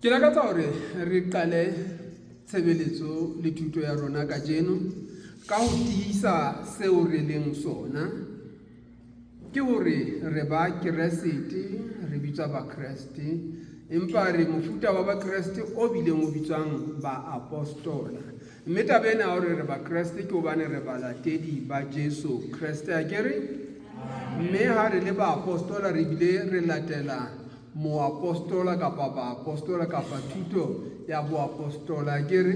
Ke lakatsa hore re qale tshebeletso le thuto ya rona kajeno ka ho tiisa seo re leng sona. Ke hore re ba Keresete, re bitswa Bakreste, empa re mofuta wa Bakreste o bileng o bitswang baapostola. Mme taba ena ya hore re Bakreste ke hobane re balatedi ba Jesu Kreste, akere? Mme ha re le baapostola re bile re latela moapostola kapa baapostola kapa thuto ya boapostola, akere?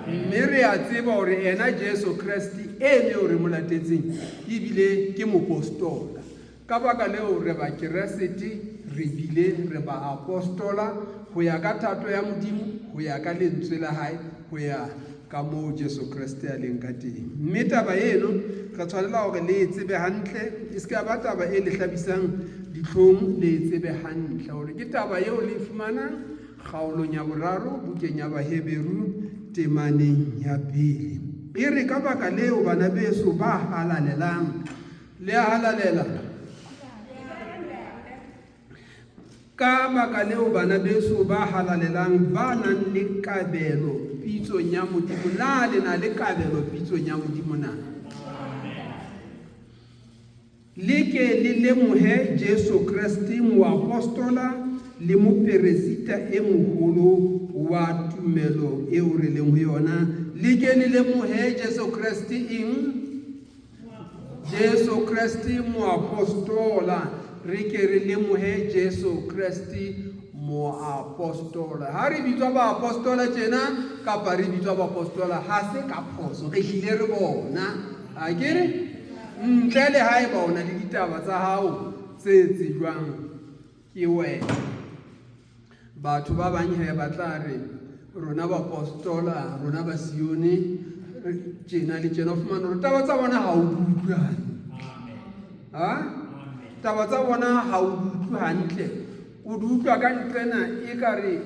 Mme re a tseba hore ena Jesu Kreste eno eo re mo latetseng ebile ke mopostola. Ka baka leo re Bakeresete re bile re baapostola ho ya ka thato ya Modimo, ho ya ka lentswe la hae, ho ya ka moo Jesu Kreste a leng ka teng. Mme taba eno re tshwanela hore le e tsebe hantle, e se ka ba taba e le hlabisang dihlong, le e tsebe hantle hore ke taba eo le e fumanang kgaolong ya boraro bukeng ya Baheberu temaneng ya pele. E re ka baka leo bana beso ba halalelang, le a halalela. Ka baka leo bana beso ba halalelang ba nang le kabelo pitsong ya Modimo, na le na le kabelo pitsong ya Modimo na? Le ke le lemohe Jesu Kreste moapostola le moperesita e moholo wa tumelo eo re leng ho yona. Le ke le lemohe Jesu Kreste eng? Jesu Kreste moapostola. Re ke re lemohe Jesu Kreste moapostola. Ha re bitswa baapostola tjena kapa re bitswa baapostola ha se ka phoso, re hlile re bona. A ke re ntle le haeba o na le ditaba tsa hao tse tsejwang ke wena. Batho ba bang he ba tla re rona bapostola, rona ba Sione, tjena le tjena. O fumane hore taba tsa bona ha o di utlwe hantle. Ha? Taba tsa bona ha o di utlwe hantle. O di utlwa ka nqena ekare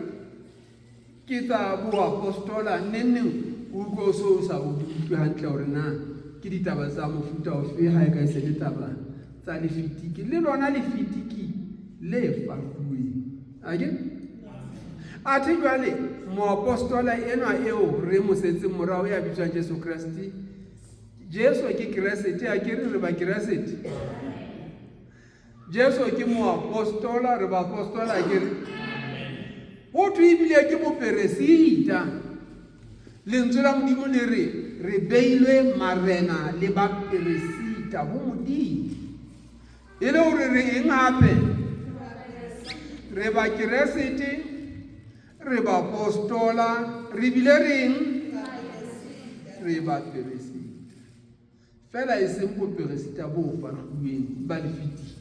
ke tsa boapostola, neng neng o utlwe o so o sa o di utlwe hantle hore na ke ditaba tsa mofuta ofe ha e ka e se le taba tsa lefitiki. Le lona lefitiki le fakuweng. Ake? Athe jwale moapostola enwa eo re mo setseng morao ya bitswang Jesu Kreste, Jesu ke Keresete, a ke re re ba Keresete. Jesu ke moapostola, re baapostola, a ke re. Ho thwe ebile ke moperesita. Lentswe la Modimo le re re beilwe marena le baperesita ho Modimo. E le hore re eng hape? Re Bakeresete, re baapostola, re bile re eng? Re baperesita. Feela e seng boperesita bo fahluweng ba lefitiki.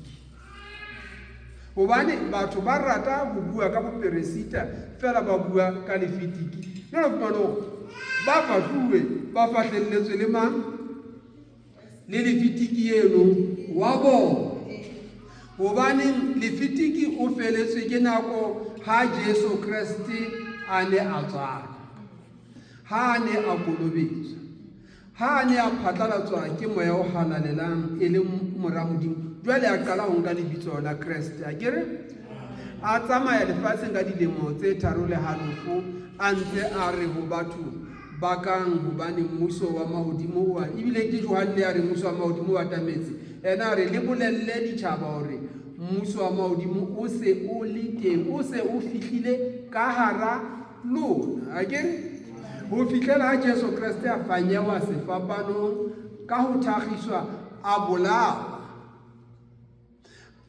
Hobane batho ba rata ho bua ka boperesita feela ba bua ka lefitiki. Jwale fumane hore ba fahluwe, ba fahlelletswe le mang? Le lefitiki eno wa bona. Hobaneng lefitiki o feletswe ke nako ha Jesu Kreste a ne a tswalwa, ha a ne a kolobetswa, ha a ne a phatlalatswa ke Moya o Halalelang e le Mora Modimo, jwale a qala ho nka lebitso la Kreste. A ke re? A tsamaya lefatsheng ka dilemo tse tharo le halofo a ntse a re ho batho, Bakang, hobane mmuso wa mahodimo o a. Ebile ke Johanne a re mmuso wa mahodimo o atametse. Ena a re, le bolelle ditjhaba hore mmuso wa mahodimo o se o le teng, o se o fihlile ka hara lona. A ke re? Ho fihlela ha Jesu Kreste a fanyewa sefapanong ka ho thakgiswa, a bolawa,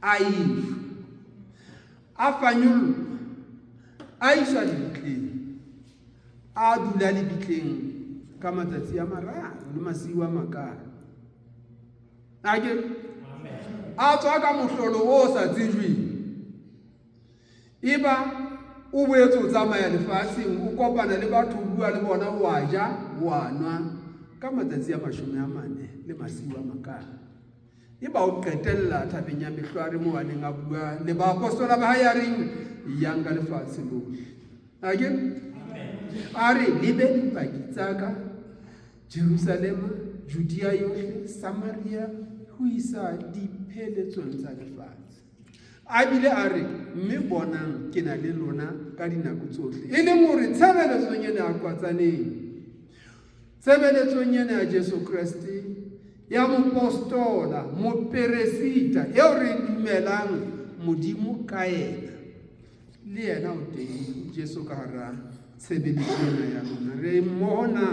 a eshwa, a fanyollwa, a iswa lebitleng, a dula lebitleng ka matsatsi a mararo le masiu a makalo. A ke a tswa ka mohlolo o sa tsejweng. Eba o boetse o tsamaya lefatsheng, o kopana le batho, o bua le bona, o a ja, o a nwa ka matsatsi a 40 le masiu a makalo. Eba o qetella thabeng ya Mehlware moo a neng a bua le baapostola ba hae a reng, yang ka lefatshe lohle. A ke a re le be dipaki tsa ka Jerusalema, Judea yohle, Samaria ho isa dipheletsong tsa lefatshe. A bile a re, Mme bonang, ke na le lona ka dinako tsohle. E leng hore tshebeletsong ena ya Qwatsaneng, tshebeletsong ena ya Jesu Kreste, ya mopostola, moperesita, eo re dumelang Modimo ka yena, le yena o teng Jesu ka hara tshebeletso ena ya rona. Re mmoho na?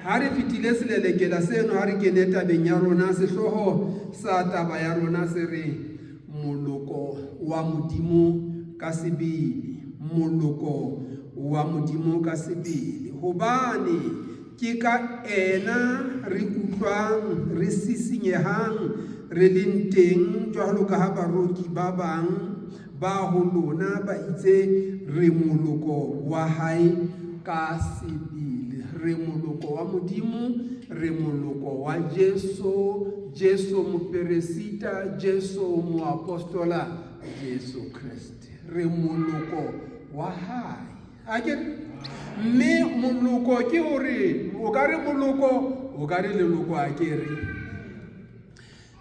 Ha re fetile selelekela seno, ha re kene tabeng ya rona, sehlooho sa taba ya rona se re moloko wa Modimo ka sebele, moloko wa Modimo ka sebele. Hobane ke ka ena re utlwang, re sisinyehang, re leng teng jwalo ka ha baroki ba bang ba ho lona ba itse re moloko wa hae ka sebele. Re moloko wa Modimo, re moloko wa Jesu, Jesu moperesita, Jesu moapostola, Jesu Kreste. Re moloko wa hae. A ke mme moloko ke hore o ka re moloko, o ka re leloko a ke re.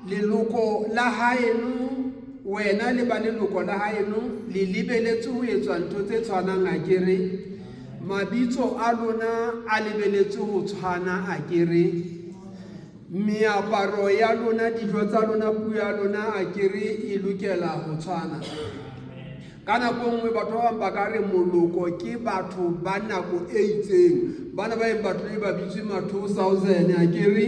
Leloko la haeno, wena le ba leloko la haeno le lebeletse ho etswa ntho tse tshwanang akere? Mabitso a lona a lebeletse ho tshwana akere? Meaparo ya lona, dijo tsa lona, puo ya lona akere e lokela ho tshwana? Ka nako e nngwe batho ba bang ba ka re moloko ke batho ba nako e itseng. Bana ba eng batho e ba bitswe ma 2000 akere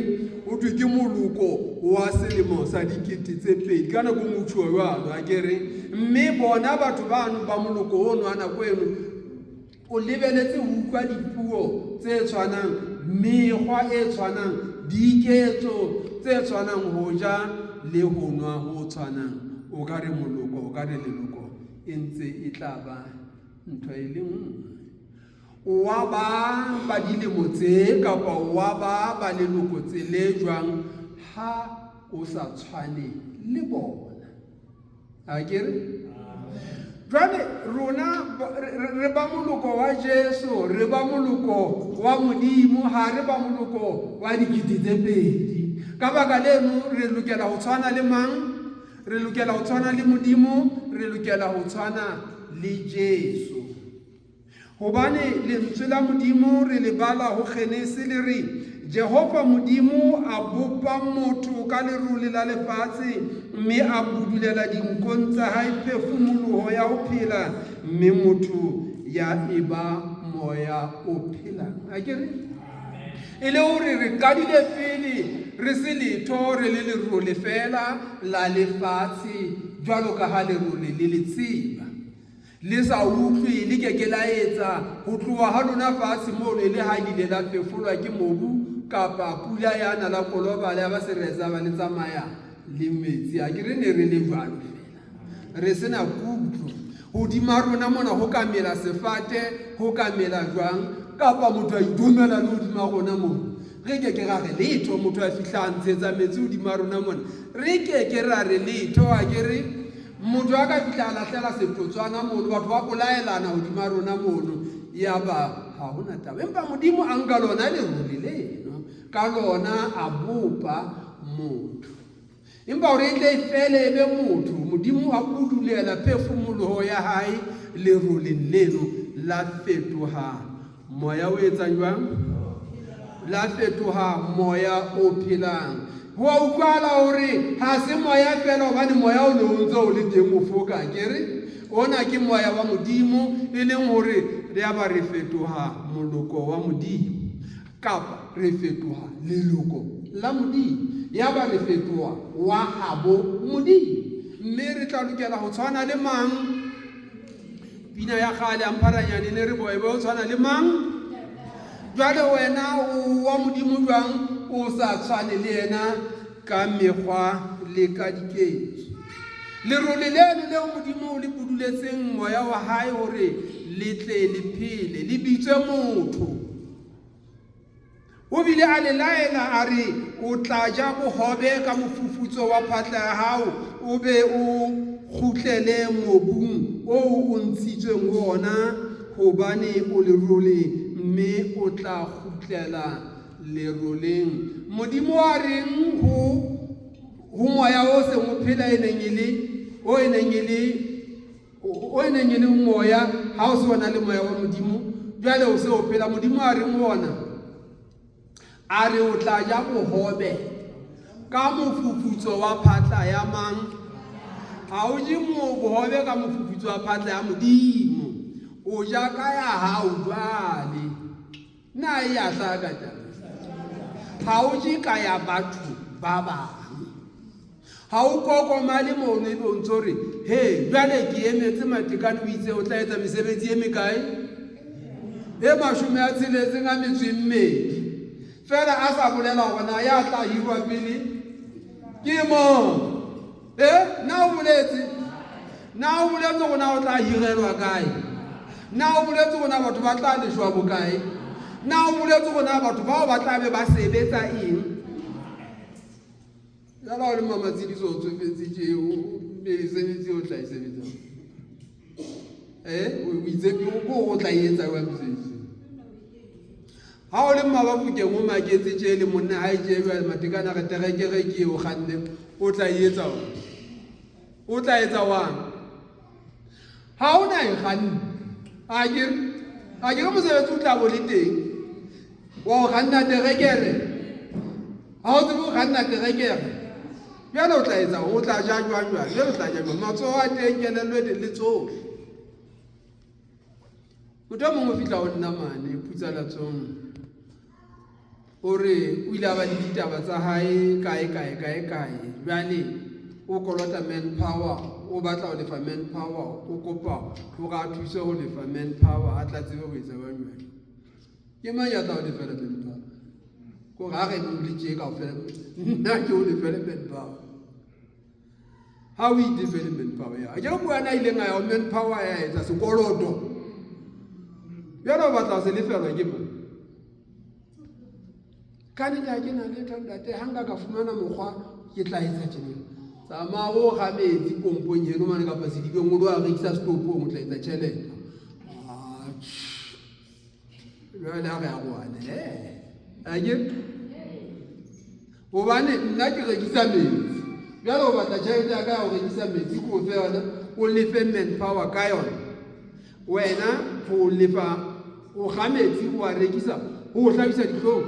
ho thwe ke moloko wa selemo sa 2000. Ka nako e nngwe ho tjhuwa jwalo akere. Mme bona batho bano ba moloko ono wa nako eno o lebeletse ho utlwa dipuo tse tshwanang, mekgwa e tshwanang, diketso tse tshwanang, ho ja le ho nwa ho tshwanang. O ka re moloko, o ka re leloko e ntse e tla ba ntho e le nngwe. Wa ba ba dilemo tse kapa wa ba ba leloko tsele jwang ha o sa tshwane le bona? A ke re? Jwale rona re ba moloko wa Jesu, re ba moloko wa Modimo, ha re ba moloko wa 2000. Ka baka leno re lokela ho tshwana le mang? Re lokela ho tshwana le Modimo, re lokela ho tshwana le Jesu. Hobane lentswe la Modimo re le bala ho Genese le re, Jehova Modimo a bopa motho ka lerole la lefatshe mme a budulela dinkong tsa hae phefumoloho ya ho phela, mme motho ya eba moya o phelang. A ke re? E le hore re qadile pele re se letho, re le lerole feela la lefatshe, jwalo ka ha lerole le le tseba. Le sa utlwe, le ke ke la etsa ho tloha ha lona fatshe mono e le ha le ile la fefolwa ke mobu kapa pula ya na la koloba le ya ba sereza ba le tsamaya le metsi. A ke re ne re le jwalo feela, re se na kutlo. Hodima rona mona ho ka mela sefate, ho ka mela jwang, kapa motho a itomela le hodima rona mona. Re ke ke ra re letho, motho a fihla a ntshetsa metsi hodima rona mona. Re ke ke ra re letho, a ke re motho a ka fihla a lahlela setotswana mono, batho ba bolaelana hodima rona mono, yaba ha hona taba. Empa Modimo a nka lona lerole leno, ka lona a bopa motho. Empa hore e tle e fele e be motho, Modimo a budulela phefumoloho ya hae leroleng leno, la fetoha moya o etsang jwang? La fetoha moya o phelang. Ho a utlwahala hore ha se moya feela, hobane moya o ne o ntse o le teng o foka, ke re ona ke moya wa Modimo, e leng hore re ya ba re fetoha moloko wa Modimo, kapa re fetoha leloko la Modimo, ya ba re fetoha wa habo Modimo. Mme re tla lokela ho tshwana le mang? Pina ya kgale ya Mpharanyane ne re boebe o tshwana le mang? Jwale wena o wa Modimo jwang o sa tshwane le yena ka mekgwa le ka diketso? Lerole leno leo Modimo o le buduletseng moya wa hae hore le tle le phele, le bitswe motho. O bile a le laela a re, O tla ja bohobe ka mofufutso wa phatla ya hao, o be o kgutlele mobung oo o ntshitsweng ho ona, hobane o lerole, mme o tla kgutlela leroleng. Modimo a reng ho, ho moya o seng o phela e neng e le? O e neng e le o e neng e le moya, ha o se ona le moya wa Modimo, jwale o se o phela. Modimo a reng ho ona? A re o tla ja bohobe ka mofufutso wa phatla ya mang? Ha o je bohobe ka mofufutso wa phatla ya Modimo, o ja ka ya hao jwale. Na e ya hlaka taba? Ha o je ka ya batho ba bang. Ha o kokomale mono ebe o ntso re, he, jwale ke emetse Matekane o itse o tla etsa mesebetsi e mekae? E 62. Feela a sa bolela hore na ya tla hirwa pele ke mang. E, na o boletse? Na o boletse hore na o tla hirelwa kae? Na o boletse hore na batho ba tla leshwa bokae? Na o boletse hore na batho bao ba tla be ba sebetsa eng? Jwale ha o le Mamatsediso o tsofetse tje, mesebetsi o tla e sebetsang. Eh, o itse ko o tla e etsa jwang mesebetsi? Ha o le Mmabafokeng o maketse tje le monna hae tje jwale Matekane a re terekere ke eo kganne, o tla e etsa wang? O tla etsa wang? Ha o na e kganne. A ke a ke mosebetsi o tla bo le teng wa ho kganna terekere. Ha o tsebe ho kganna terekere, jwale o tla etsa o tla ja jwang jwale? Jwale o tla ja jwang? Matsoho a teng, kelello e teng le tsohle. Motho e mong o fihla ho nna mane Putsalatsong, o re o ile a ba le ditaba tsa hae kae kae kae kae, jwale o kolota manpower, o batla ho lefa manpower, o kopa hore a thuse ho lefa manpower a tla tsebe ho etsa jwang jwang. Ke mang ya tla o lefela manpower? Kore ha re le tje kaofela, nna ke o lefele manpower. Ha o itefele manpower ya ke bua na ileng a ya manpower ya etsa sekoloto. Jwale o batla ho se lefelwa ke mang? Ka nnete ha ke na letho ntate, ha nka ka fumana mokgwa ke tla etsa tjena. Tsamaya o kga metsi pompong eno mane kapa sedibeng o lo a rekisa setopong, o tla etsa tjhelete. Jwale ha re arohane he. Ake? Hobane nna ke rekisa metsi. Jwale o batla tjhelete ya ka ya ho rekisa metsi ke o fe yona, o lefe manpower ka yona. Wena ho lefa o kga metsi o a rekisa ho o hlabisa dihlong.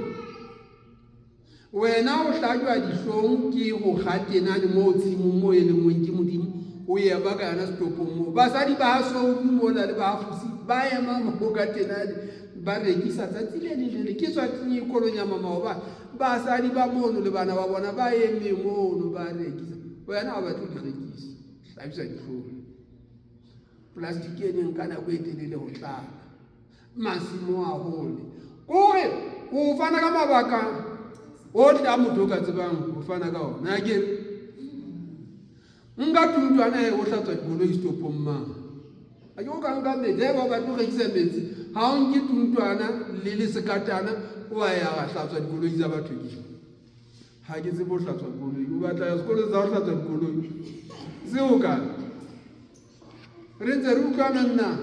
Wena o hlajwa dihlong ke ho kga tenane moo tshimong moo e lengweng ke Modimo, o ema ka yona setopong moo. Basadi ba Soulu mola le ba Fusi ba ema moo ka tenane ba rekisa tsatsi le leng le leng. Ke tswa Kolonyama maobane, basadi ba mono le bana ba bona ba eme mono ba rekisa. Wena ha o batle ho di rekisa, hlabisa dihlong. Plastic e neng ka nako e telele ho tlala masimo a hole. Kore o fana ka mabaka ohle a motho o ka tsebang ho fana ka ona. A ke nka tuntwana e o hlatswa dikoloi setopong mang. A ke o ka nka metsi, haeba o batle ho rekisa metsi, ha o nke tuntwana le le sekatana o a ya hlatswa dikoloi tsa batho ke. Ha ke tsebe ho hlatswa koloi, o batla ya sekolo sa ho hlatswa dikoloi. Seo ka. Re ntse re utlwana nna?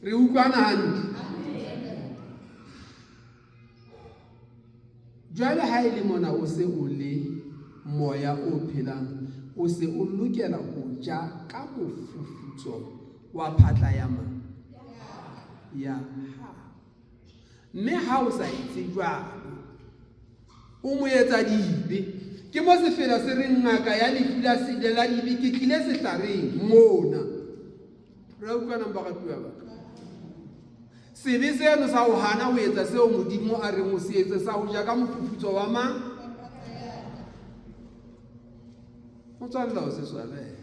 Re utlwana hantle. Jwale ha e le mona o se o le moya o phelang, o se o lokela ho ja ka mofufutso wa phatla ya mang? Ya hao. Mme ha o sa etse jwalo, o mo etsa dibe. Ke mo sefela se reng ngaka ya lefu la sele la dibe ke tlile sehlareng mona. Re a utlwanang baratuwa ba ka? Sebe seno sa ho hana ho etsa seo Modimo a reng o se etse, sa ho ja ka mofufutso wa mang? Motswalla o se swabela.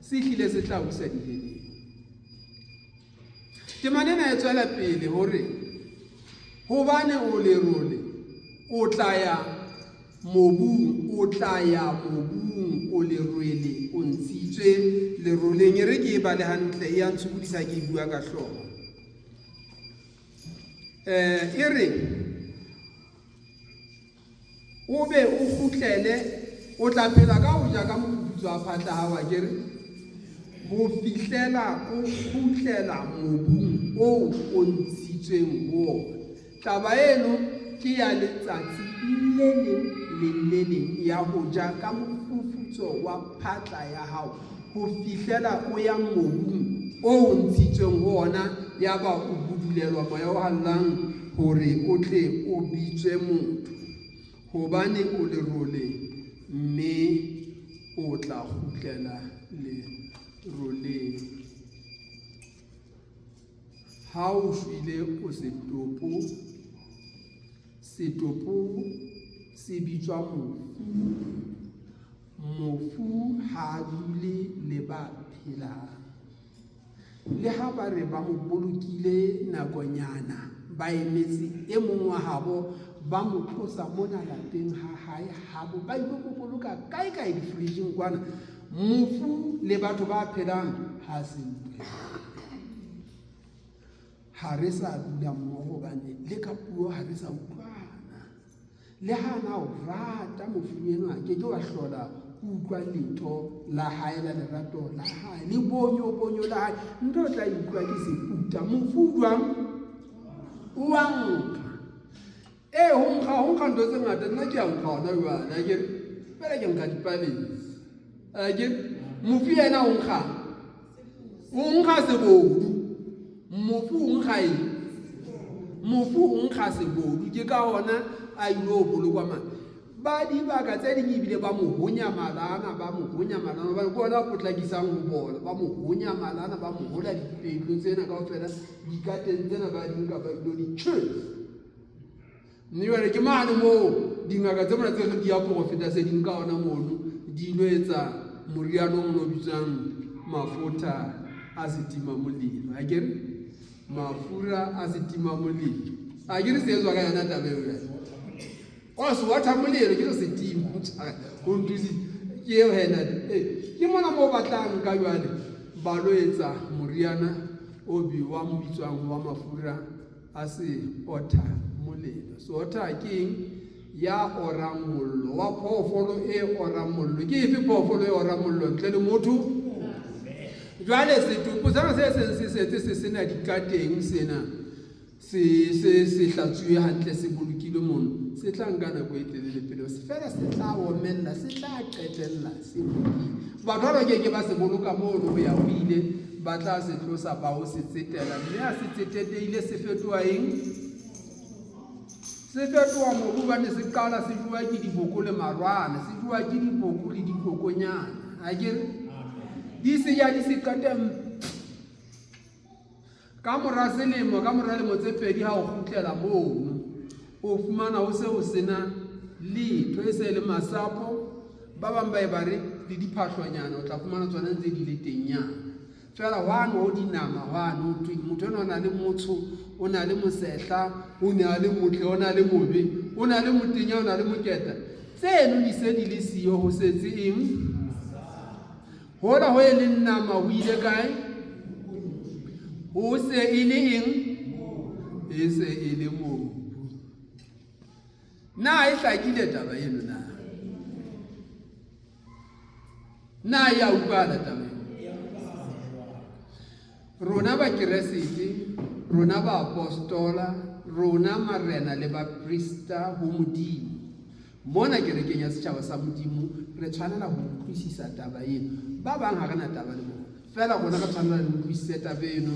Se hlile se tla usa diheleng. Temana ena e tswela pele hore hobane o lerole o tla ya mobung, o tla ya mobung, o lerwele, o ntshitswe leroleng. E re ke e bale hantle, e ya ntshokodisa ke e bua ka hlooho. E re O be o kgutlele, o tla phela ka ho ja ka mofufutso wa phatla hao, akere? Ho fihlela o kgutlela mobung oo o ntshitsweng ho ona. Taba eno ke ya letsatsi le leng le le leng ya ho ja ka mofufutso. mofufutso wa phatla ya hao ho fihlela o ya mobung o o ntshitsweng ho ona, yaba o budulelwa moya o hallang hore o tle o bitswe motho, hobane o lerole mme o tla kgutlela leroleng. Ha o shwele o setopo, setopo se bitswa mofu. Mofu ha a dule le ba phelang. Le ha ba re ba mo bolokile nakonyana, ba emetse e mong wa habo, ba mo tlosa mona lapeng ha hae habo, ba ilo mo boloka kae kae difridging kwana. Mofu le batho ba phelang ha se ntho. Ha re sa dula mmoho hobane le ka puo ha re sa utlwana. Le ha na o rata mofu enwa, ke ke wa hlola o utlwa letho la hae la lerato la hae le bonyo bonyo la hae. Ntho o tla e utlwa ke seputa. Mofu jwang? O wa nkga. Ee, ho nkga, ho nkga ntho tse ngata. Nna ke a nkga hona jwale, akere? Fela ke nkga dipalesa. Akere? Mofu yena o nkga. O nkga sebodu. Mofu o nkga eng? Mofu o nkga sebodu. Ke ka hona a ilo bolokwa mane. Ba dibaka tse ding ebile ba mo honya malana, ba mo honya malana, hobane ke ona a potlakisang ho bola. Ba mo honya malana, ba mo hola dipelo tsena kaofela, dikateng tsena ba di nka ba ilo di tjhesa. Mme jwale ke mane moo dingaka tse mona tse reng di ya porofeta se di nka ona mono di ilo etsa moriana o mono o bitswang mafutha a setima molelo. Akere mafura a setima molelo, akere se etswa ka yona taba eo jwale. O se water molelo ke re setima o nthusitse ke eo hena. Ke mona moo ba tla nka jwale ba lo etsa moriana o o bitswang wa mafura a se otha molelo. Seotha ke eng? Ya orang mollo, wa phoofolo e orang mollo. Ke efe phoofolo e orang mollo ntle le motho? Jwale setopo sena se seng se setse se sena dikateng sena se se se hlatsuwe hantle, se bolokilwe mono, se tla nka nako e telele pele se fela, se tla omella, se tla qetella se bodile. Batho ba ke ke ba se boloka mono ho ya ho ile, ba tla se tlosa ba ho se tsetela, mme ha se tseteteile se fetoha eng? Se fetoha mobu, hobane se qala se jowa ke diboko le marwana, se jowa ke diboko le dikokonyana. Akere di se ja di se qete ka mora selemo, ka mora lemo tse pedi, ha o kgutlela mono o fumana ho se ho sena letho, e se le masapo. Ba bang ba e ba re le diphahlonyana, o tla fumana tsona ntse di le tengnyana fela. Hwane ho dinama, hwane ho thweng motho enwa o na le motsho, o na le mosehla, o ne a le motle, o na le mobe, o na le motenya, o na le moketa, tseno di se di le siyo, ho setse eng? Hola ho e leng nama ho ile kae? Ho se e le eng? E se e le mobu. Na e hlakile taba eno na? Na e a utlwahala taba eno? Rona Bakeresete, rona baapostola, rona marena le baprista ho Modimo, mona kerekeng ya setjhaba sa Modimo, re tshwanela ho utlwisisa taba eno. Ba bang ha re na taba le bona, feela rona re tshwanela re utlwisise taba eno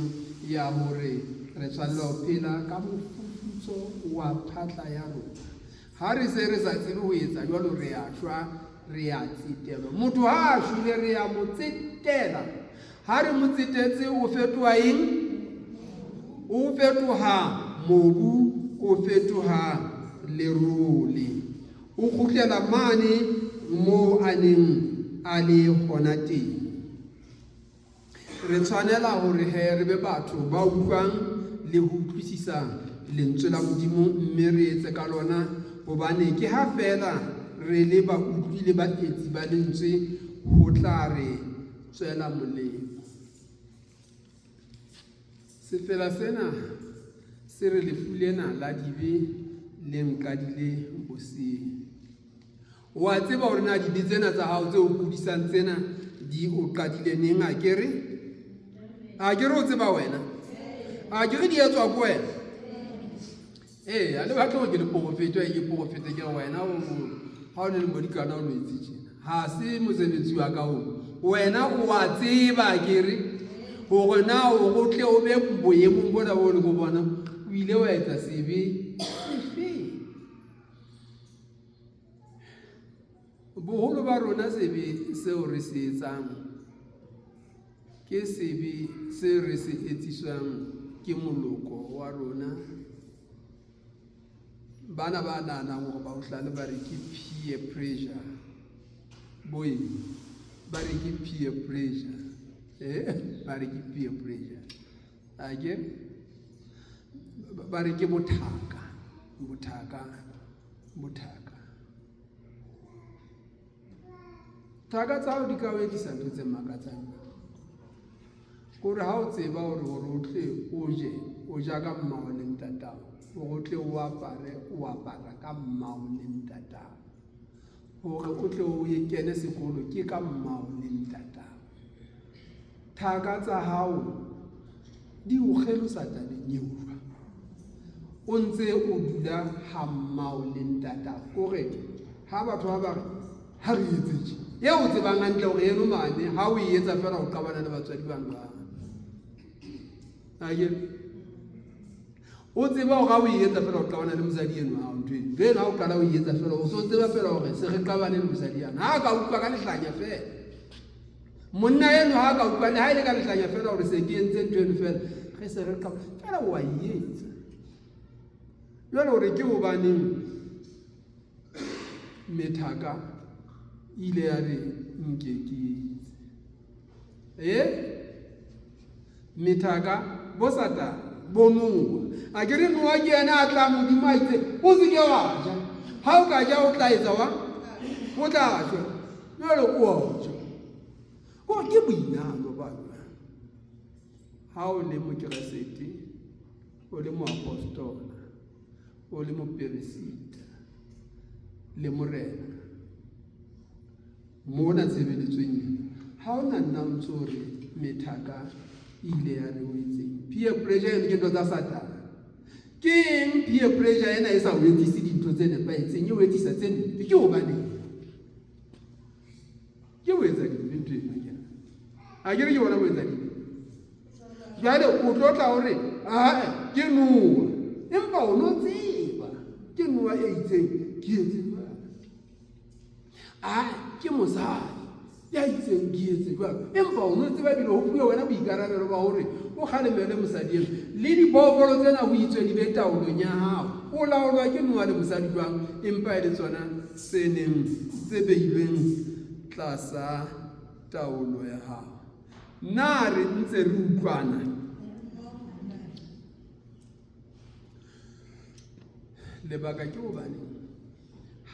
ya hore re tshwanela ho phela ka mofufutso wa phatla ya rona. Ha re se re sa tsebe ho etsa jwalo, re a shwa, re a tsetelwa. Motho ha a shwele re a mo tsetela. Ha re mo tsetetse o fetoha eng? O fetoha mobu, o fetoha lerole. O kgutlela mane moo a neng a le hona teng. Re tshwanela hore he re be batho ba utlwang le ho utlwisisa lentswe la Modimo, mme re etse ka lona, hobane ke ha feela re le bautlwi le baetsi ba lentswe ho tla re tswela molemo. Sefela sena se re lefu lena la dibe le nqadile boseng. O a tseba hore na dibe tsena tsa hao tse o kudisang tsena di o qadile neng, akere? Akere o tseba wena? Akere di etswa ke wena? Ee, ha le batle hore ke le porofete, ke porofete ke re wena o ha o ne le modikana o no etse tjena. Ha se mosebetsi wa ka oo. Wena o a tseba ke re hore na o tle o be boemong bona bo le go bona o ile wa etsa sebe sefe. Boholo ba rona sebe seo re se etsang ke sebe se re se etsiswang ke moloko wa rona. Bana ba nahanang hore ba bohlale ba re ke peer pressure. Boy, ba re ke peer pressure. Eh, ba re ke peer pressure. Ake ba re ke bothaka, bothaka, bothaka. Thaka tsa hao di ka o etsisa ntho tse makatsang. Kore ha o tseba hore hore o tle o je, o ja ka mmao le ntatao. Hore o tle o apare, o apara ka mmao le ntatao. Hore o tle o ye kene sekolo ke ka mmao le ntatao. Thaka tsa hao di o kgelosa tabeng eo jwang? O ntse o dula ha mmao le ntatao. Kore ha batho ba ba re ha re etse tje, eo o tsebang hantle hore eno mane ha o e etsa feela o qabana le batswadi bano ba. Akere o tseba hore ha o e etsa feela o qabana le mosadi eno ha ntho eno. Ntho eno ha o qala o e etsa feela o so tseba feela hore se re qabane le mosadi yana. Ha a ka utlwa ka lehlanya feela. Monna eno ha a ka utlwa le ha e le ka lehlanya feela hore se ke entse ntho eno feela re se re qaba feela o a e etsa. Jwale hore ke hobaneng methaka e ile ya re nke ke etse. E methaka bo Satane bo Noa. A ke re Noa ke yena a tla Modimo a itse o se ke wa ja. Ha o ka ja o tla etsa wa? O tla shwa. Jwale o a ja. Ko ke boinahano ba lona. Ha o le Mokeresete, o le moapostola, o le moperesita le morena mona tshebeletsong ena, ha o na nna o ntse o re methaka e ile ya re o etseng. Peer pressure eno ke ntho tsa Satane. Ke eng peer pressure ena e sa o etsise dintho tse nepahetseng, e o etsisa tse mpe? Ke hobaneng? Ke o etsa dibe ntho ena ke. A ke re ke bona o etsa dibe. Jwale o tlo tla o re, ae, ke Noa. Empa o no tseba ke Noa e itseng ke etse jwalo. Ae, ke mosadi ya itseng ke etse jwalo. Empa o no tseba ebile ho fuwe wena boikarabelo ba hore o kgalemele mosadi eno. Le diphoofolo tsena ho itswe di be taolong ya hao. O laolwa ke Noa le mosadi jwang empa e le tsona tse neng tse beilweng tlasa taolo ya hao. Na re ntse re utlwana? Lebaka ke hobane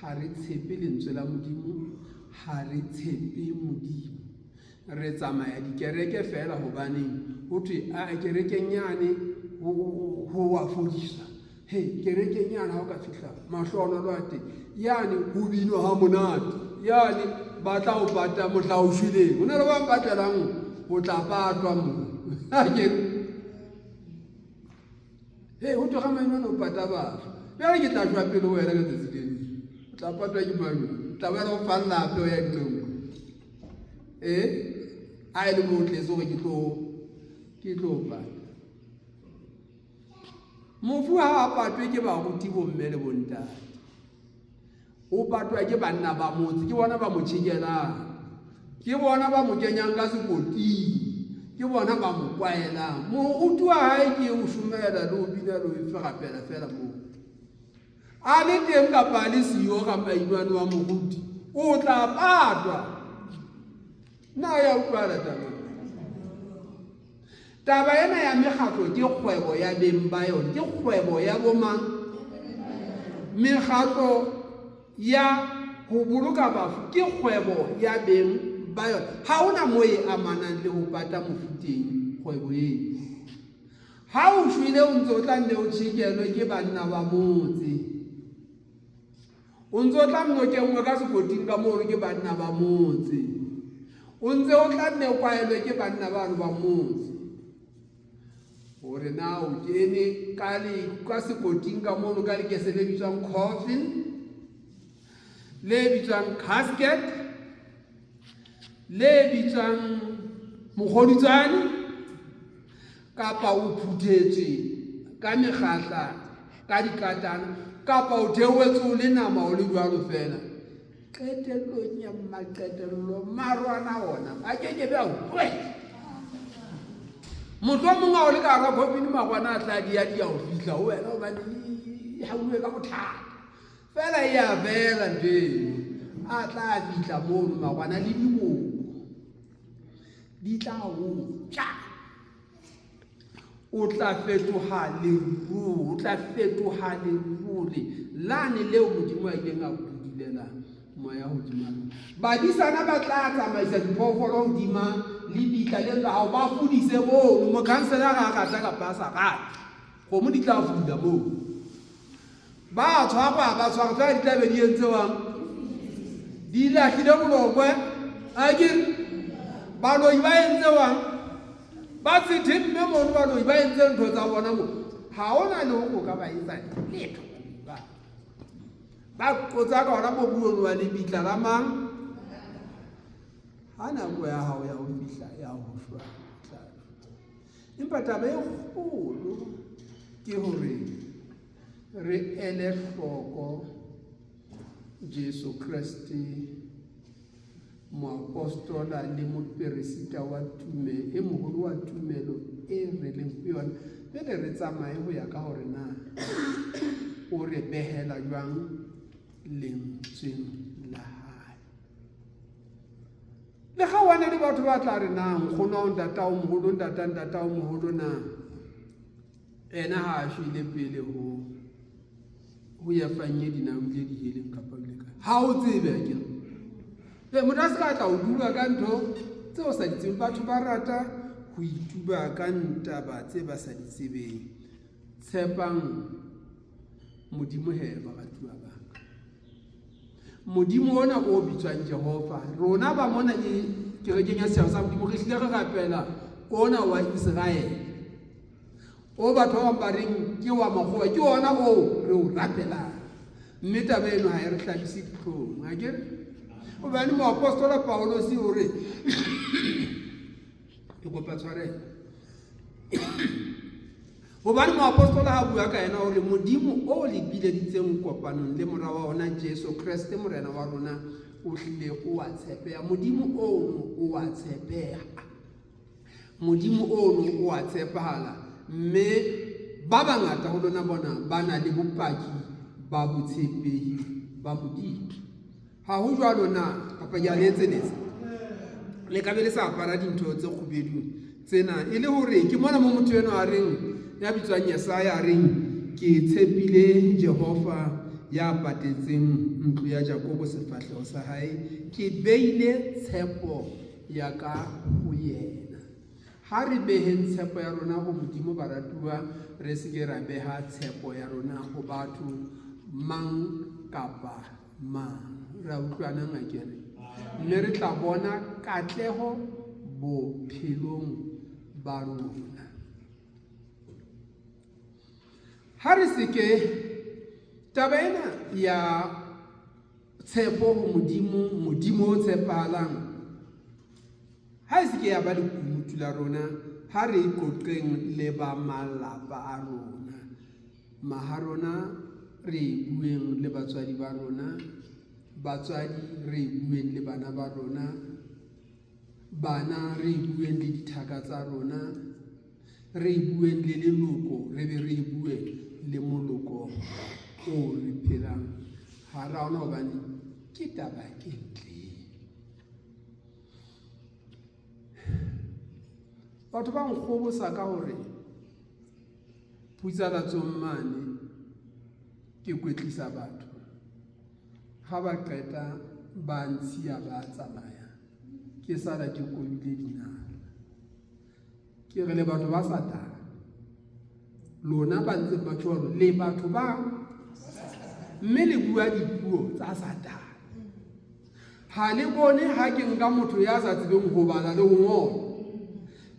ha re tshepe lentswe la Modimo, ha re tshepe Modimo. Re tsamaya dikereke feela hobaneng ho thwe a kerekeng yane ho wa fodiswa. He, kerekeng yane ha o ka fihla mahlohonolo a teng, yane ho binwa ha monate, yane ba tla o pata mohla o shweleng. Ho na le ba patlelang ho tla patwa moo. Akere he, ho thwe ga mainwane o pata batho. Bjale ke tla shwa pele ho wena ka tsatsi le leng. O tla patwa ke mang? O tla bona o falla hape o ya nqe nngwe. Eh, a e le mo o tletse hore ke tlo pata. Mofu ha a patwe ke baruti bomme le bontate. O patwa ke banna ba motse, ke bona ba mo tjhekelang. Ke bona ba mo kenyang ka sekoting. Ke bona ba mo kwaelang. Moruti wa hae ke o shumela le o bina le o ferapela fela moo. A le teng kapa a le siyo ga mainwane wa moruti, o tla patwa. Na ya utlwahala taba? Taba ena ya mekgatlo ke kgwebo ya beng ba yona, ke kgwebo ya bomang? Mekgatlo ya ho boloka bafu ke kgwebo ya beng ba yona. Ha hona moo e amanang le ho pata mofu teng kgwebo eo. Ha o shwele o ntse o tla nne o tjhekelwe ke banna ba motse. O ntse o tla nne o kenngwe ka sekoting ka mono ke banna ba motse. O ntse o tla nne o kwaelwe ke banna bano ba motse. Hore na o kene ka le ka sekoting ka mono ka lekese le bitswang coffin, le bitswang casket. Le bitswang mokgodutswane kapa o phuthetswe ka mekgahla ka dikatana kapa o theohetse o le nama o le jwalo fela qetellong ya maqetello marwana ona a keke be a utlwe mohlomong a o le ka hara kofini marwana a tla dia dia ho fihla ho wena hobane e hauwe ka bothata fela e a fela ntho eno a tla fihla mono marwana le diboko di tla o ja o tla fetoha leruo o tla fetoha lerole lane leo modimo a ileng a budulela moya hodima lona badisana ba tla tsamaisa diphoofolo hodima lebitla le la hao ba fudise mono mokhanselara a rata kapa a sa rate kgomo di tla fula moo ba tshwarwa ba tshwarwa fela di tla be di entse wang di lahlile bolokwe a ke baloi ba entse wang ba tsethe mme mono baloi ba entse ntho tsa bona mo ga ona le go ka ba etsa letho ba ba qotsa ka ona mobu ono wa lebitla la mang ha nako ya hao ya ho fihla ya ho shwa empa taba e kgolo ke hore re ele hloko Jesu Kreste moapostola le moperesita wa tume e moholo wa tumelo e re leng ho yona pele re tsamaye ho ya ka hore na o re behela jwang lentsweng la hae le ga wane le batho ba tla re na nkgono ao ntatao moholo ntata ntatao moholo na ena ha a shwele pele ho ho ya fanye dina o ile diheleng kapa o ile kae ha o tsebe akere e motho a se ka tla o dula ka ntho tse o sa di tsebeng batho ba rata ho ituba ka ntaba tse ba sa di tsebeng tshepang modimo he baratuwa ba ka modimo ona o bitswang jehova rona ba mona e kerekeng ya setšhaba sa modimo re hlile re rapela ona wa iseraele o batho ba bang ba reng ke wa makgowa ke ona oo re o rapelang mme taba eno ga e re hlabise ditlhong a kere gobane moapostola paulosi o re ke kopa tshwarelo gobane moapostola ga bua ka ena gore modimo o le bileditseng kopanong le mora wa ona jesu kreste morena wa rona o hlile o a tshepeha modimo ono o a tshepeha Modimo ono o a tshepahala, mme ba bangata ho lona bona ba na le bopaki ba botshepehi ba Modimo. Ha ho jwalo na? Kapa ke a le etseletsa? Le ka be le sa apara dintho tse kgubedu tsena e le hore ke mona mo motho enwa a reng ya bitswang Yesaya a reng ke tshepile Jehova ya patetseng ntlo ya Jakobo sefahleho sa hae ke beile tshepo ya ka ho yena. Ha re beheng tshepo ya rona ho Modimo baratuwa, re se ke ra beha tshepo ya rona ho batho mang kapa mang. Re a utlwanang akere? Mme re tla bona katleho bophelong ba rona. Ha re se ke taba ena ya Tshepo ho Modimo, Modimo o tshepahalang, ha e se ke ya ba lekunutu la rona, ha re e qoqeng le ba malapa a rona. Maha rona re e bueng le batswadi ba rona, batswadi re e bueng le bana ba rona, bana re e bueng le dithaka tsa rona, re e bueng le leloko, re be re e bue le moloko o re phelang hara ona hobane ke taba e ntle. Batho ba nkgobosa ka hore putsalatsong mane ke kwetlisa batho ha ba qeta ba ntshiya ba tsamaya ke sala ke kobile dinala. Ke re le batho ba Satane, lona ba ntseng ba tjho le batho ba mme le bua dipuo tsa Satane. Ha le bone ha ke nka motho ya sa tsebeng ho bala le ho ngola,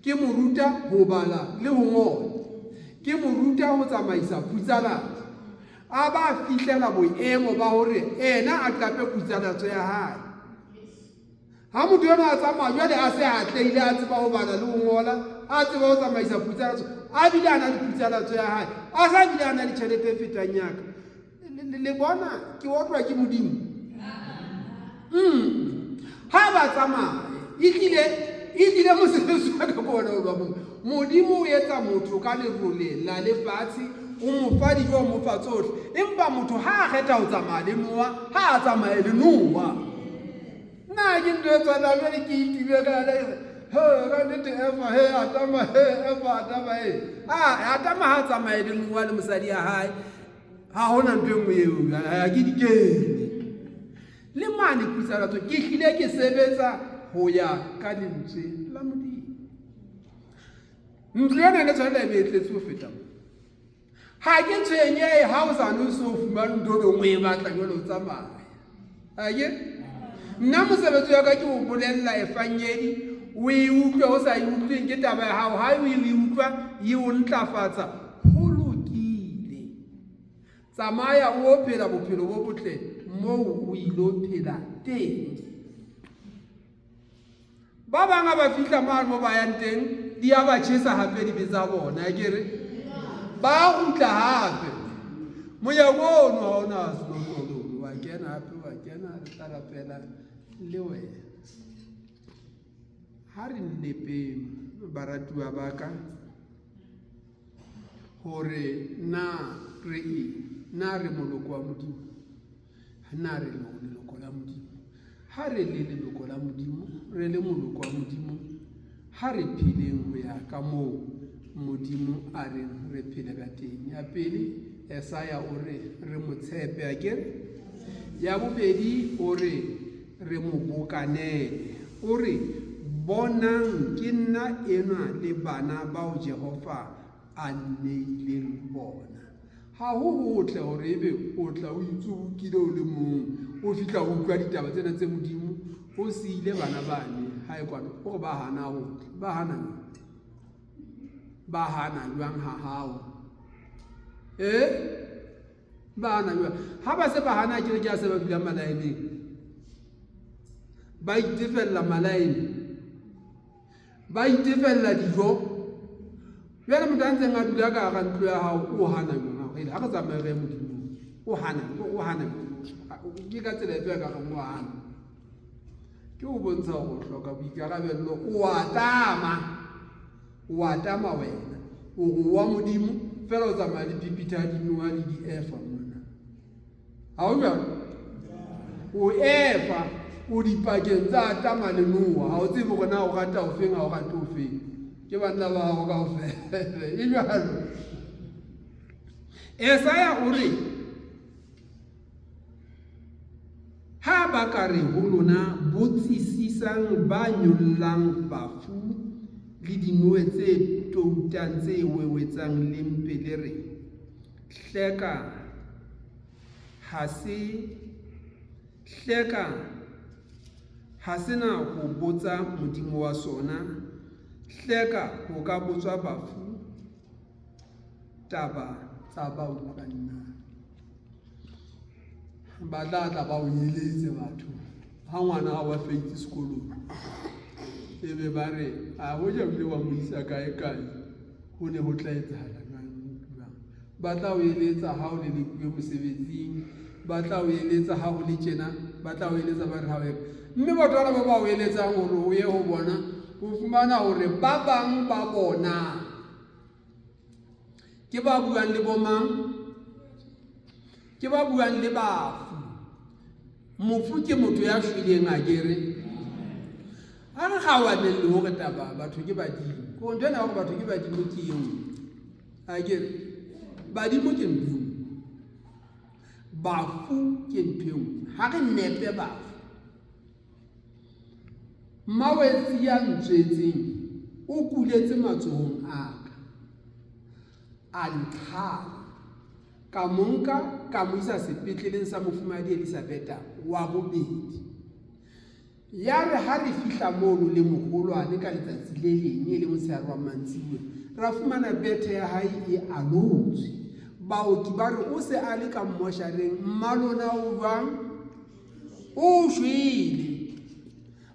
ke mo ruta ho bala le ho ngola, ke mo ruta ho tsamaisa putsalatso, a ba fihlela boemo ba hore ena a qape putsalatso ya hae. Ha motho enwa a tsamaya jwale a se a atlehile, a tseba ho bala le ho ngola, a tseba ho tsamaisa phutsalatso, a bile a na le phutsalatso ya hae, a sa bile a na le tjhelete e fetang ya ka. Le bona ke otlwa ke Modimo? Ha ba tsamaye, ehlile ehlile mosebetsi wa ka ke ona o ba mong. Modimo o etsa motho ka lerole la lefatshe, o mo fa dijo, o mo fa tsohle. Empa motho ha a kgetha ho tsamaya le noa, ha a tsamaye le noa. Nna ke ntho e tshwanang jwale ke itube ka yona ke re, he ka nnete Efa he Adama he Efa Adama he. A Adama ha a tsamaye le noa le mosadi ya hae. Ha hona ntho e nngwe eo, ha ke di kene. Le mane khutsanatswe ke hlile ke sebetsa ho ya ka lentswe la Modimo. Ntlo ena ne tshwanela e be e tletse ho feta mo. Ha ke tshwenyehe ha o sa no so fumane ntho e nngwe e batla jwale o tsamaya. Ake nna mosebetsi wa ka ke o bolella efangedi o e utlwe o sa e utlweng ke taba ya hao ha o e utlwa e o ntlafatsa ho lokile. Tsamaya o phela bophelo bo botle moo o ilo phela teng. Ba bang ha ba fihla mane mo ba yang teng di a ba tjhesa hape dibe tsa bona ke re ba kgutla hape monyako ono ha ona senotlolo wa kena hape wa kena re tla rapela le wena. Ha re nnepeng baratuwa ba ka hore na re eng, na re moloko wa Modimo, na re leloko la Modimo. Ha re le leloko la Modimo, re le moloko wa Modimo, ha re pheleng ho ya ka moo Modimo a reng re phele ka teng. Ya pele, Esaya o re re mo tshepe, akere? Ya bobedi, o re re mo bokanele. O re, Bonang, ke nna enwa le bana bao Jehova a nneileng bona. Ha ho hotle hore ebe o tla o itsubukile o le mong, o fihla o utlwa ditaba tsena tse Modimo, o siile bana bane hae kwano, o re ba hana ho tla. Ba hana jwang? Ba hana jwang ha hao? Eh? Ba hana jwang? Ha ba se ba hana ke re ke a se ba dulang malaeneng. Ba itefella malaene. Ba itefella dijo. Jwale motho a ntseng a dula ka hara ntlo ya hao o hana jwang? Hore ha re tsamaye re ye Modimong. O hana, o hana. Ke ka tsela efe ya ka reng o hana? Ke o bontsha hore o hloka boikarabello. O a tama. O a tama wena. O re wa Modimo, fela o tsamaya le pipitha dinoa le di-efa mona. Ha o jwalo? O efa, o dipakeng tsa Adama le Noa. Ha o tsebe hore na o rata ofeng, ha o rate ofeng. Ke banna ba hao kaofela. E jwalo. Esaya o re, ha ba ka re ho lona, botsisisang ba nyollang bafu le dinoe tse toutang tse wewetsang le mpe le re, hleka ha se hleka ha se na ho botsa Modimo wa sona, hleka ho ka botswa bafu taba tsa ba utlwang na? Ba tla tla ba o eletse batho ha ngwana hao a feitse sekolong, ebe ba re a hoja o ile wa mo isa kae kae, ho ne ho tla etsahala jwang jwang. Ba tla o eletsa ha o lelekuwe mosebetsing, ba tla o eletsa ha ho le tjena, ba tla o eletsa ba re ha o ye. Mme batho bana ba ba o eletsang hore o ye ho bona, o fumana hore ba bang ba bona ke ba buang le bomang? Ke ba buang le bafu. Mofu ke motho ya shweleng akere. Ha re kgaohaneng le hore taba batho ke badimo. Ko ntho ena ya hore batho ke badimo ke e nngwe. Akere badimo ke ntho e nngwe. Bafu ke ntho e nngwe. Ha re nepe bafu. Mmawetsi ya ntswetseng o kuletse matsohong a ka. A nqhala. Ka mo nka ka mo isa sepetleleng sa Mofumahadi Elisabetha wa bobedi. Yare ha re fihla mono le moholwane ka letsatsi le leng e le motshehare wa mantsibuya, ra fumana bethe ya hae e alotswe. Baoki ba re o se a le ka mmoshareng, mmalona o jwang? O shwele.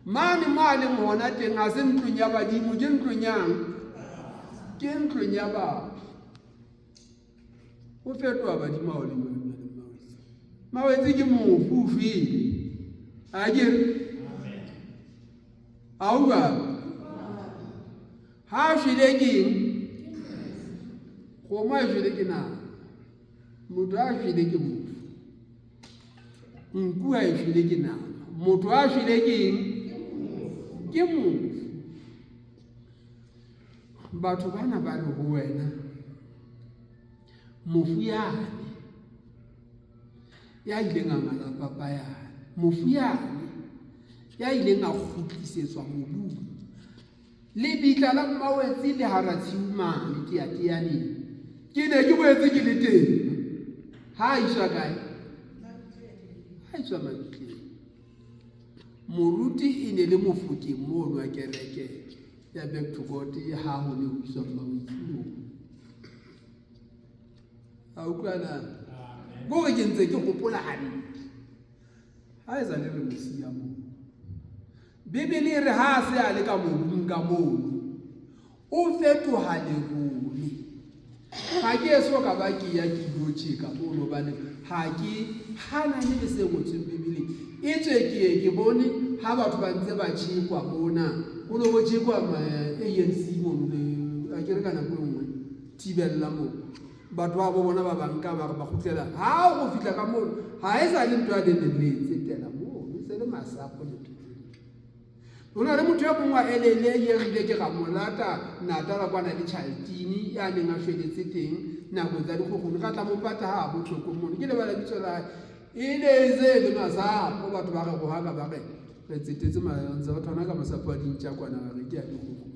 Mane mo a leng hona teng ha se ntlong ya badimo, ke ntlong yang? Ke ntlong ya batho. O fetoha badimo ha o le mawetse. Mawetse ke mofu o shwele. A ke re? A utlwa? Ha a shwele ke eng? Kgomo a shwele ke nama. Motho a shwele ke mofu. Nku ha e shwele ke nama. Motho a shwele ke eng? Ke mofu. Batho bana ba re ho wena, mofu yane ya ileng a ngala papa yane, mofu yane ya ileng a kgutlisetswa mobung, lebitla la Mmawetsi le hara tshiu mane Teateaneng, ke ne ke boetse ke le teng. Ha a iswa kae? Ha iswa mabitleng. Moruti e ne le mofokeng mono wa kereke ya Back to God ha ho ne ho iswa Mmawetsi moo. A utlwa na? Kore ke ntse ke hopola hantle. Ha e sa le re mo siya moo. Bibele e re ha a se a le ka mobung ka mono, o fetoha lerole. Ha ke eso ka ba ke ya ke ilo tjeka mono hobane ha ke hanane le se ngotsweng Bibeleng. Etswe ke ye ke bone ha batho ba ntse ba tjhekwa mona, ho ne ho tjhekwa ANC mono le a ke re ka nako e nngwe thibella moo. Batho ba bo bona ba ba nka ba re ba kgutlela ha go fihla ka mono ha e sa le ntho ya le neng le e tsetela mono, e se le masapo le ntho tse ding. Ho na le motho e mong wa LLA ye re ile ke ra mo lata Natala kwana le Charltini ya neng a shweletse teng nakong tsa dikgokgono. Ra tla mo pata ha bohloko mono. Ke lebala bitso la hae. E ne e se le masapo batho ba re rohaka ba re re tsetetse ntse re thona ka masapo a dintja kwana ra re ke a dikgokgono.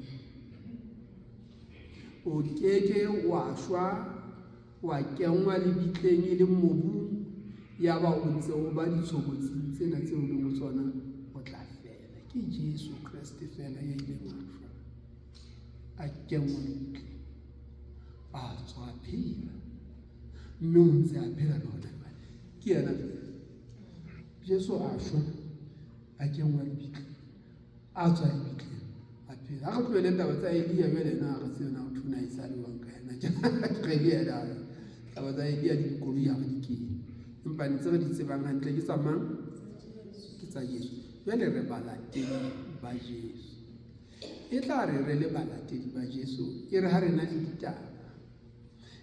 O keke wa shwa wa kenngwa lebitleng e leng mobung yaba o ntse o ba ditshobotsing tsena tseo leng ho tsona o tla fela. Ke Jesu Kreste fela ya ileng a shwa a kenngwa lebitleng a tswa a phela mme o ntse a phela le hona jwale. Ke yena fela. Jesu a shwa a kenngwa lebitleng a tswa lebitleng a phela. Ha re tloheleng taba tsa Elia jwale ena ha re tsebe na ho thuna e sa le jwang ka yena. Ke re Elia ena taba tsa Elia di dikoloi ha re di kene. Empa ntse re di tsebang hantle ke tsa mang? Ke tsa Jesu. Jwale re balatedi ba Jesu. E tla re re le balatedi ba Jesu e re ha re na le ditaba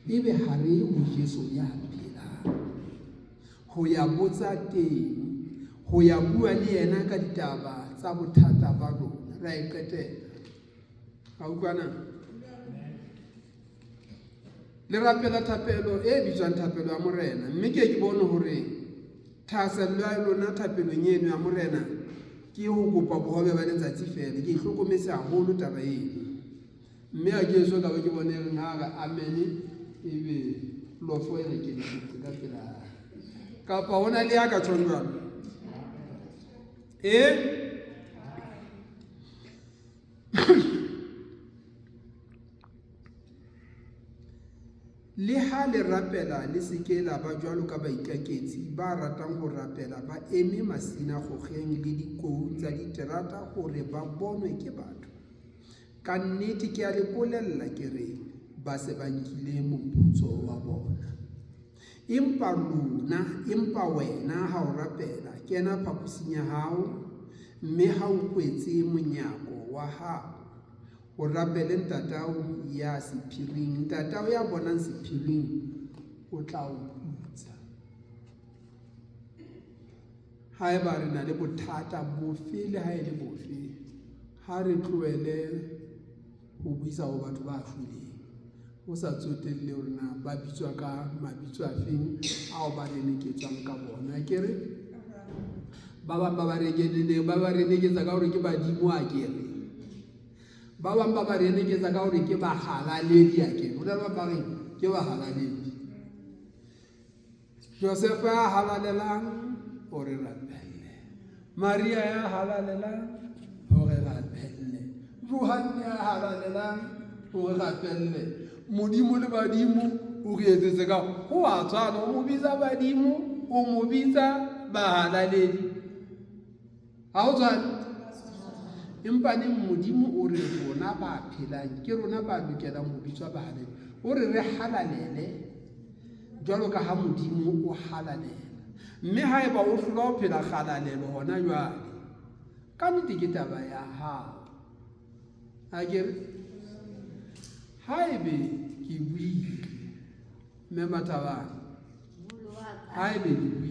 ebe ha re ye ho Jesu ya phelang ho ya botsa teng, ho ya bua le yena ka ditaba tsa bothata ba rona. Re a e qetela. A utlwana? Le rapela thapelo e bitswang thapelo ya Morena, mme ke ke bone hore thahasello ya lona thapelong eno ya Morena ke ho kopa bohobe ba letsatsi feela. Ke e hlokometse haholo taba eno. Mme ha ke eso ka ba ke bone reng ha re amene ebe lofo e re kenetse ka pela hae. Kapa ho na le ya ka tjhong jwalo? E? Le ha le rapela le se ke la ba jwalo ka baikaketsi ba ratang ho rapela ba eme masinagogeng le dikoung tsa diterata hore ba bonwe ke batho. Ka nnete ke a le bolella ke re, ba se ba nkile moputso wa bona. Empa lona, empa wena ha o rapela, kena phaposing ya hao, mme ha o kwetse monyako wa hao, o rapele Ntatao ya sephiring. Ntatao ya bonang sephiring o tla o putsa. Haeba re na le bothata bofe le ha e le bofe, ha re tlohele ho buisa ho batho ba shweleng, ho sa tsotelle hore na ba bitswa ka mabitso afeng ao ba reneketswang ka bona. Akere ba bang ba ba rekelele ba ba reneketsa ka hore ke badimo, akere ba bang ba ba reneketsa ka hore ke bahalaledi, akere ho na le ba ba reng ke bahalaledi. Josefa ya halalelang o re rapelle. Maria ya halalelang o re rapelle. Johanne ya halalelang o re rapelle. Modimo le badimo o re etsetse ka ho a tshwana, o mo bitsa badimo, o mo bitsa bahalaledi. Ha ho tshwane? Empa neng Modimo o re rona ba phelang ke rona ba lokelang ho bitswa bahalaledi. O re re halalele jwalo ka ha Modimo o halalela. Mme haeba o hlolwa ho phela kgalalelo hona jwale, ka nnete ke taba ya hao. Akere haebe ke buile, Mme Mathabane, haebe ke buile.